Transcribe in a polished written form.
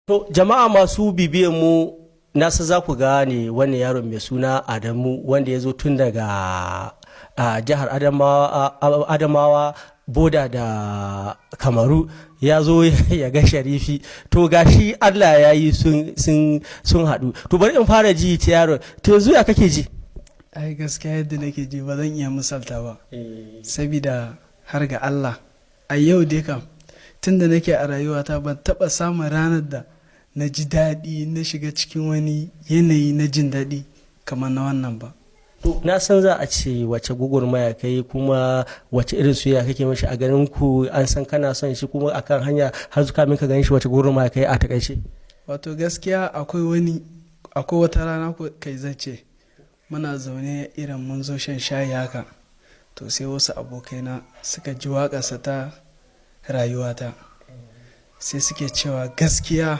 To, jama'a masu bibiyan mu, nasa za ku gane wannan yaron mai suna Adamu, wanda ya zo tun daga a jihar Adamawa, boda da Kamaru, ya zo ya ga Sharifi. To, gashi Allah ya yi sun haɗu. To, bari in fara ji ta yaron. To, yanzu ya kake ji? Ai gaskiya yadda nake ji ba zan iya misalta ba, sabida har ga Allah a yau dai kam, tunda nake a rayuwata ban taɓa samun ranar da na ji daɗi, na shiga cikin wani yanayi na jin daɗi kamar na wannan ba. To, na san za a ce wace gwagwarmaya kai, kuma wace irin soyayya kake mashi a ganin ku, an san kana son shi, kuma akan hanya har zuwa kamin ka gan shi, wace gwagwarmaya kai a takaice? Wato gaskiya akwai wata rana, ko kai zace muna zaune, irin mun zo shan shayi haka, to sai wasu abokaina suka ji waƙarsa ta "Rayuwata", sai suke cewa gaskiya